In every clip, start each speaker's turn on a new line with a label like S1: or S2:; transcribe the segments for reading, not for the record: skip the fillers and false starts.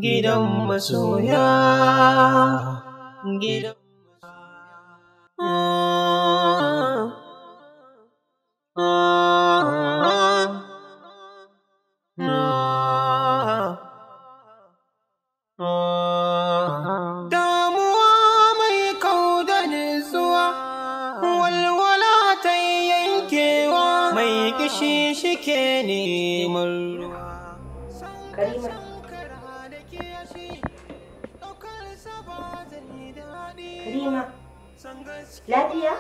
S1: Gidan masoya, gidan damuwa mai kauda nutsuwa, walwala ta yankewa, mai kishi shike neman ruwa.
S2: Karima. Karima. Lafiya?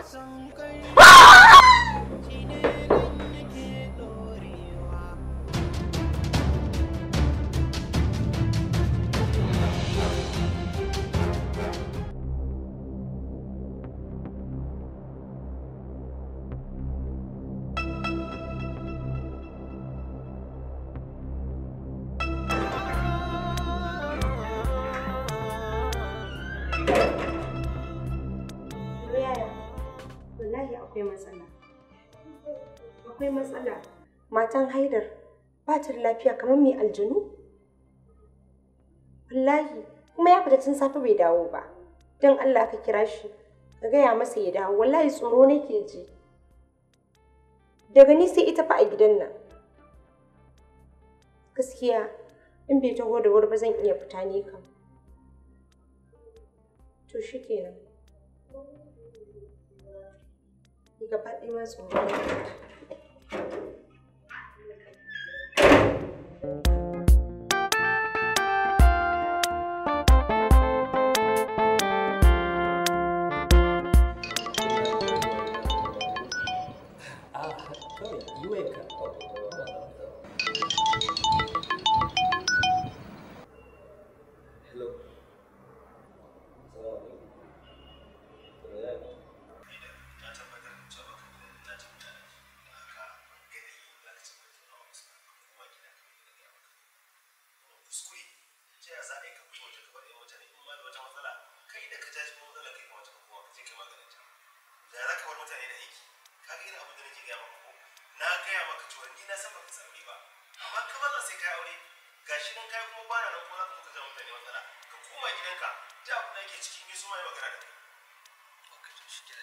S2: Akwai matsala. Matan Haidar ba ta da lafiya kamar mai aljanu. Wallahi, kuma ya fita tun safe bai dawo ba. Don Allah ka kira shi, ka gaya masa ya dawo. Wallahi tsoro nake ji. Daga ni sai ita fa a gidan nan. Gaskiya, in bai taho da wuri ba zan iya fita ne kam. To shikenan. Ni gaba ɗaya ma tsoro nake ji.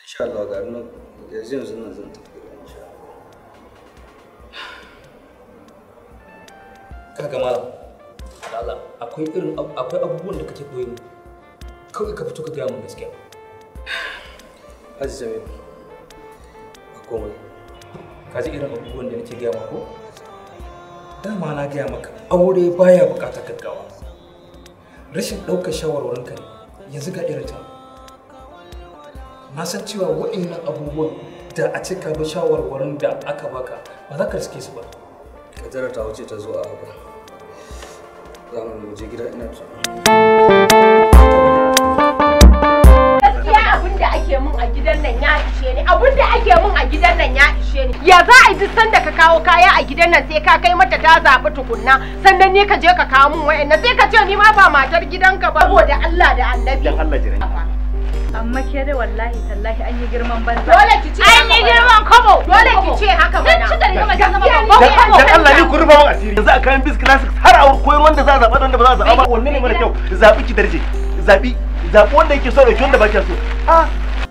S3: Insha Allah ga nan yanzu yanzu nan zan tafi gida insha Allah.
S4: Kaga malam, Allah akwai irin akwai abubuwan da kake koyi mu. Kawai ka fito ka gaya mun gaskiya.
S3: Haji Jamil, komai.
S4: Ka ji irin abubuwan da nake gaya maka ko? Dama na gaya maka aure baya buƙatar gaggawa. Rashin ɗaukar shawarwarinka ne yanzu ga irin ta. Na san cewa waɗannan abubuwan da a ce ka bi shawarwarin da aka baka ba za ka riske su ba.
S3: Kaddara ta wuce ta zo a haka. Za mu je gida ina ta.
S2: Gaskiya abin da ake mun a gidan nan ya ishe ni. Abin da ake mun a gidan nan ya ishe ni. Ya za a yi duk sanda ka kawo kaya a gidan nan sai ka kai mata ta zaɓi tukunna. Sannan ni ka je ka kawo mun wa'annan sai ka ce ni ma ba matar gidanka ba. Saboda Allah da Annabi.
S5: Dan Allah jira.
S6: Amma ke dai wallahi tallahi an yi girman banza.
S2: Dole ki ce
S6: an yi girman kobo.
S2: Dole ki ce haka mana.
S6: Sun ci da rigama ta zama babban kobo.
S5: Dan Allah ni ku rufa mun asiri. Yanzu a kayan Biz Classics har a koyar wanda za a zaba da wanda ba za a zaba ba. Wanne ne mara kyau? Zabi ki darje. Zabi zabi wanda yake so da wanda ba kya so. Ah.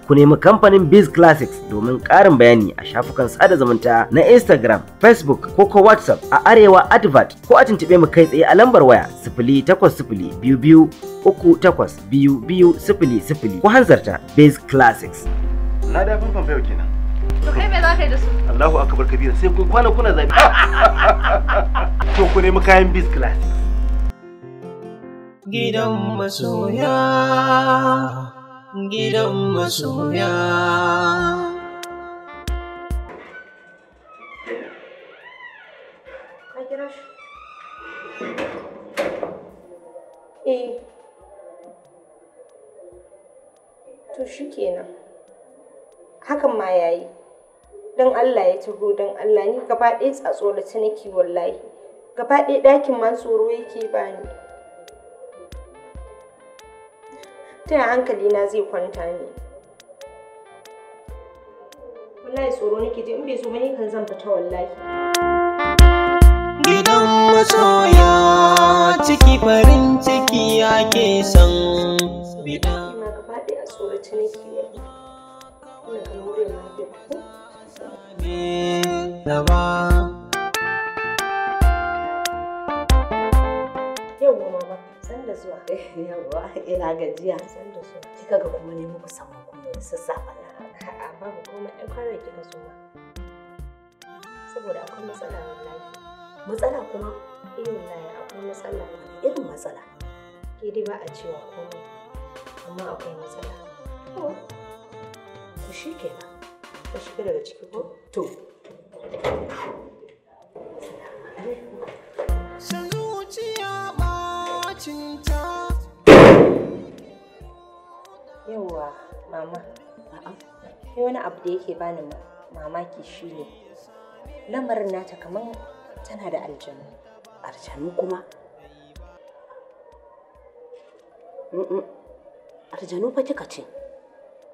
S7: Ku nemi kamfanin Biz Classics domin ƙarin bayani a shafukan sada zumunta na Instagram, Facebook ko ko WhatsApp a Arewa Advert ko a tuntuɓe mu kai tsaye a lambar waya 08022 3822 00 ko hanzarta Biz Classics.
S5: Na da fanfan fayo kenan.
S6: To kai me za ka yi da su?
S5: Allahu akbar kabira sai kun kwana kuna zabi. To ku nemi kayan Biz Classics.
S1: Gidan masoya, gidan masoya.
S2: Ka kira shi? Eh. To shikenan. Hakan ma yayi. Don Allah ya taho, don Allah ni gaba ɗaya tsorace nake wallahi. Gaba ɗaya ɗakin ma tsoro yake bani. Ta yaya hankali na zai kwanta ne? Wallahi tsoro nake ji in bai zo ba ni kan zan fita wallahi.
S1: Gidan masoya ciki farin ciki. Zuciya ke son biɗa.
S8: Ina gaba ɗaya a tsorace nake yau. Ina kamar wurin mahaifiyar ko?
S1: Raba.
S8: Yawwa mama, san da zuwa.
S9: Yawwa, ina gajiya.
S8: San da zuwa.
S9: Kika ga kuma ne muku samu kuma da sassafe na.
S8: A'a babu komai, ai kwana kika zo ma. Saboda akwai matsala wallahi.
S9: Matsala kuma?
S8: Eh wallahi akwai matsala.
S9: Wani irin matsala?
S8: Ke dai ba a cewa komai, amma akwai matsala.
S9: To, to shikenan.
S8: Ka shiga daga ciki ko?
S9: To.
S1: San zuciya bacinta.
S8: Yawwa mama. Ni wani abu da yake bani mamaki shine lamarin nata kaman tana da aljanu.
S9: Aljanu kuma? Aljanu fa kika ce?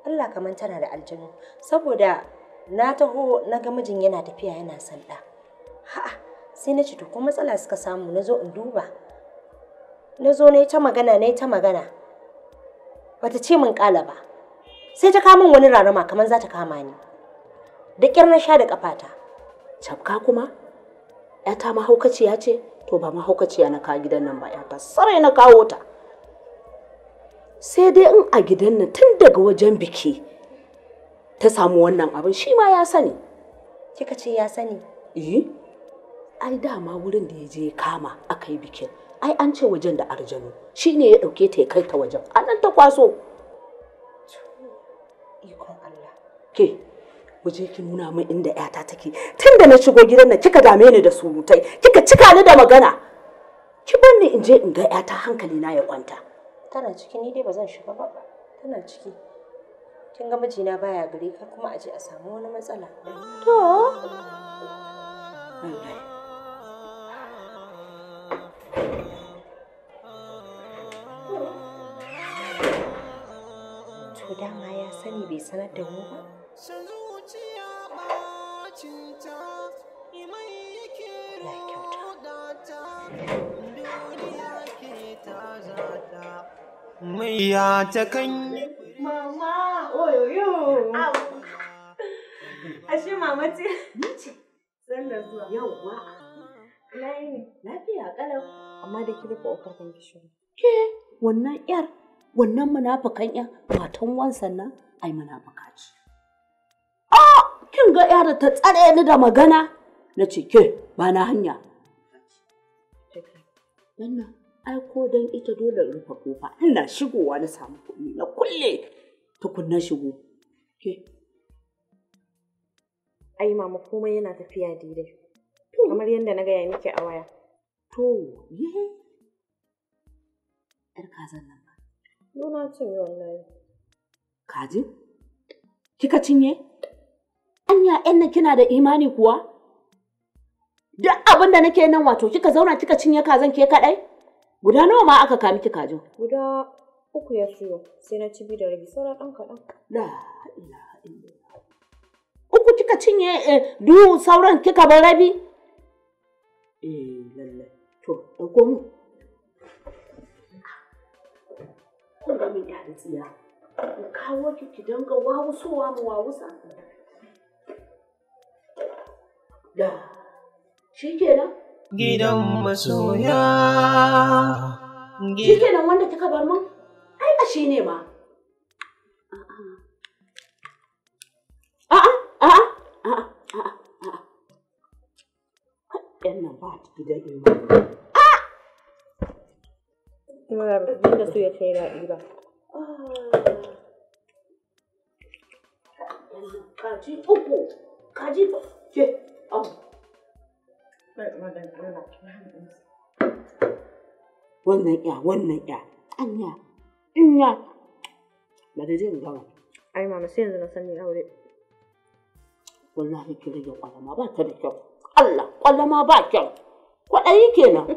S8: Allah kaman tana da aljanu saboda na taho na ga mijin yana tafiya yana son ɗa. Ha'a sai na ce to ko matsala suka samu na zo in duba. Na zo na yi ta magana na yi ta magana. Bata ce min ƙala ba. Sai ta kama wani rarama kamar za ta kama ni. Da ƙyar na sha da ƙafata.
S9: Cafka kuma? ‘Yata mahaukaciya ce? To ba mahaukaciya na kawo gidan nan ba ‘yata sarai na kawo ta. Sai dai in a gidan nan tun daga wajen biki ta samu wannan abin shi ma ya sani.
S8: Kika ce ya sani?
S9: Eh. Ai dama wurin da ya je ya kama aka yi bikin. Ai an ce wajen da arjanu shi ne ya ɗauke ta ya kai ta wajen. A nan ta kwaso.
S8: Ikon Allah.
S9: Ke, mu je ki nuna min inda ‘yata take. Tun da na shigo gidan nan kika dame ni da surutai, kika cika ni da magana. Ki bar ni in je in ga ‘yata hankali na ya kwanta.
S8: Tana ciki ni dai ba zan shiga ba. Tana ciki. Kin ga mijina baya gari kar kuma a je a samu wani matsala.
S9: To.
S8: To dama ya sani bai sanar da mu ba.
S1: San zuciya bacinta. Mai yake
S8: Allah ya kyauta.
S1: rudata. Duniya ke ta zata. Mai ya ta kan yi.
S6: Mama, oyoyo. Ashe mama ce?
S9: Ni ce.
S6: San da zuwa.
S9: Yawwa.
S6: Ina yini?
S9: Lafiya kalau.
S6: Amma da ki rufe ƙofar kan ki shiru.
S9: Ke wannan ‘yar, wannan munafukan ‘yar, matan wansan nan, ai munafuka ce. Ah, kin ga ‘yar ta tsare ni da magana? Na ce ke ba na hanya. Wannan ai ko dan ita dole in rufe kofa. Ina shigowa na samu kuɗi na kulle tukunna shigo. Ke
S6: Ai mama komai yana tafiya daidai. Kamar yadda na gaya miki a waya.
S9: To, ye. ‘Yar kazan nan ba.
S6: Nuna cinye wallahi.
S9: Kaji? Kika cinye? Anya ‘yan nan kina da imani kuwa? Duk abin da nake nan wato kika zauna kika cinye kazan ke kaɗai? Guda nawa ma aka kami ki kajin?
S6: Guda 3 ya siyo, sai na ci 2.5 saura ɗan kaɗan.
S9: La ilaha illallah. 3 kika cinye du sauran kika bar rabi? Eh lallai. To, ɗauko mu. Kun ga min da tsiya. In kawo ki ki dinga wawusowa mu wawusa. Da shi kenan?
S1: Gidan masoya.
S9: Shi kenan wanda kika bar mun? Ai ba shi ne ma. A'a, a'a, a'a, a'a, a'a. Yan nan ba ta gidan imani.
S6: Kuma ba da su ya kai daɗi ba.
S9: Kaji 3, kaji ke, abu. Wannan ya, wannan ya, anya, inya. Ba da jin gama.
S6: Ai mama sai yanzu na san ni aure.
S9: Wallahi ki rage kwalama ba ta da kyau. Allah, kwalama ba kyau. Kwaɗayi kenan.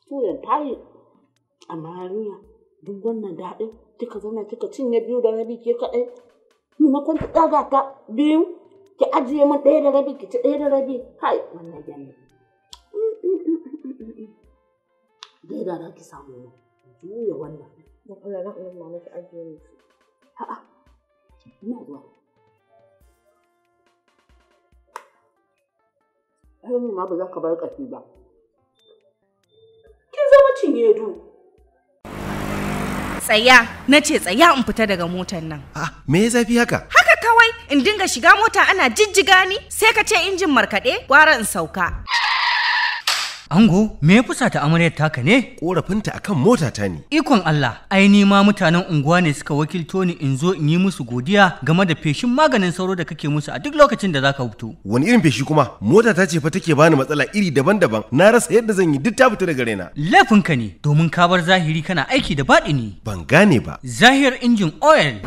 S9: Tuyan ta yi, amma yarinya duk wannan daɗin kika zauna kika cinye 2.5 ke kaɗai. Maimakon ki ɗaga ta 2 Ki ajiye min 1 da rabi ki ci 1 da rabi. Kai wannan gyalle. Dai da za ki samu mu. Juya wannan.
S6: Dan Allah dan Allah mama ki ajiye ni.
S9: A'a. Ina zuwa. Ai ma ba za ka bar ƙafi ba. Kin zama cinye du.
S10: Tsaya, na ce tsaya in fita daga motar nan.
S5: Ah, me ya zafi haka?
S10: Haka kawai in dinga shiga mota ana jijjiga ni sai ka ce injin markaɗe gwara in sauka.
S11: Ango, me ya fusata amaryar taka ne?
S5: Korafinta akan mota ta ne.
S11: Ikon Allah, ai ni ma mutanen unguwa ne suka wakilto ni in zo in yi musu godiya game da feshin maganin sauro da kake musu a duk lokacin da zaka fito.
S5: Wani irin feshi kuma? Mota ta ce fa take bani matsala iri daban-daban. Na rasa yadda zan yi duk ta fita daga raina.
S11: Laifinka ne, domin ka bar zahiri kana aiki da baɗini.
S5: Ban gane ba.
S11: Zahir injin oil.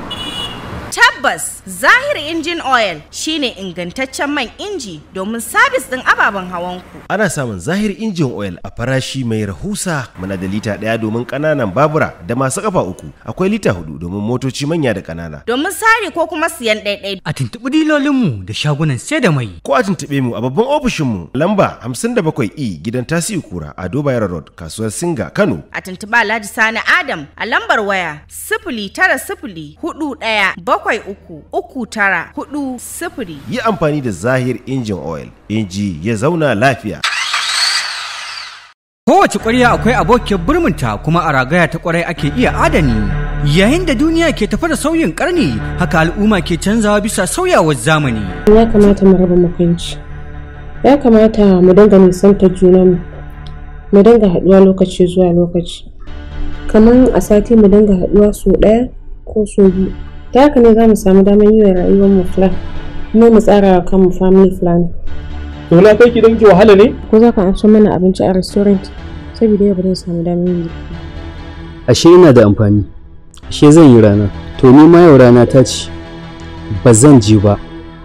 S10: Tabbas, Zahir Engine Oil shine ingantaccen man inji domin sabis ɗin ababen hawanku.
S5: Ana samun Zahir injin oil a farashi mai rahusa. Muna da lita 1 domin ƙananan babura da masu ƙafa 3. Akwai lita 4 domin motoci manya da ƙanana.
S10: Domin sari ko kuma siyan ɗaiɗai.
S11: A tuntuɓi dilolinmu da shagunan sai da mai.
S5: Ko a tuntuɓe mu a babban ofishinmu lamba 57E gidan Tasiu Kura a Dobayar Road kasuwar Singa Kano.
S10: A tuntuɓi Alhaji Sani Adam a lambar waya 090 41 7 3 3 9 4 0.
S5: Yi amfani da Zahir injin oil. Inji ya zauna lafiya.
S11: Kowace ƙwarya akwai abokiyar burminta kuma a ragaya ta ƙwarai ake iya adani. Yayin da duniya ke tafi da sauyin ƙarni, haka al'umma ke canzawa bisa sauyawar zamani.
S6: Ya kamata mu raba makwanci. Ya kamata mu dinga nisantar junanmu. Mu dinga haɗuwa lokaci zuwa lokaci. Kamar a sati mu dinga haɗuwa sau ɗaya ko sau biyu. Ta haka ne za mu samu damar yi wa rayuwarmu plan. Kuma mu tsara wa kanmu family plan.
S12: To na kai ki don ki wahala ne?
S6: Ko za ka amso mana abinci a restaurant? Saboda yau ba zan samu damar yin girki.
S13: Ashe ina da amfani. Ashe zan yi rana. To ni ma yau rana ta ce. Ba zan je ba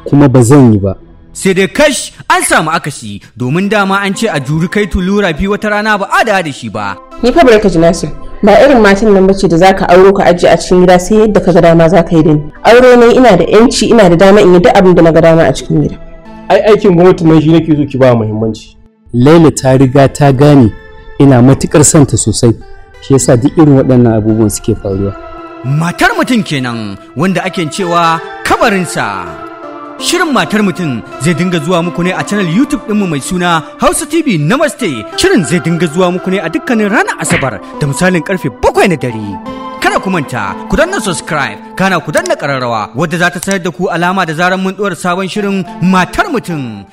S13: kuma ba zan yi ba.
S11: Sai dai kash an samu akasi domin dama an ce a juri kai tulu rafi wata rana ba a da shi ba.
S6: Ni fa barka ji Nasir. Ba irin matan nan bace da zaka auro ka ajiye a cikin gida sai yadda ka ga dama zaka yi da ni. Aure ne ina da yanci ina da dama in yi duk abin da na ga dama a cikin gida.
S12: Ai aikin gwamnati nan shi nake so ki ba muhimmanci.
S13: Laila ta riga ta gane ina matukar son ta sosai. Shi yasa duk irin waɗannan abubuwan suke faruwa.
S11: Matar mutum kenan wanda ake cewa kabarinsa. Shirin matar mutum zai dinga zuwa muku ne a channel YouTube ɗinmu mai suna Hausa TV Namaste. Shirin zai dinga zuwa muku ne a dukkanin ranar Asabar da misalin karfe 7 na dare. Kada ku manta, ku danna subscribe, kana ku danna ƙararrawa wadda za ta sanar da ku alama da zarar mun ɗora sabon shirin matar mutum.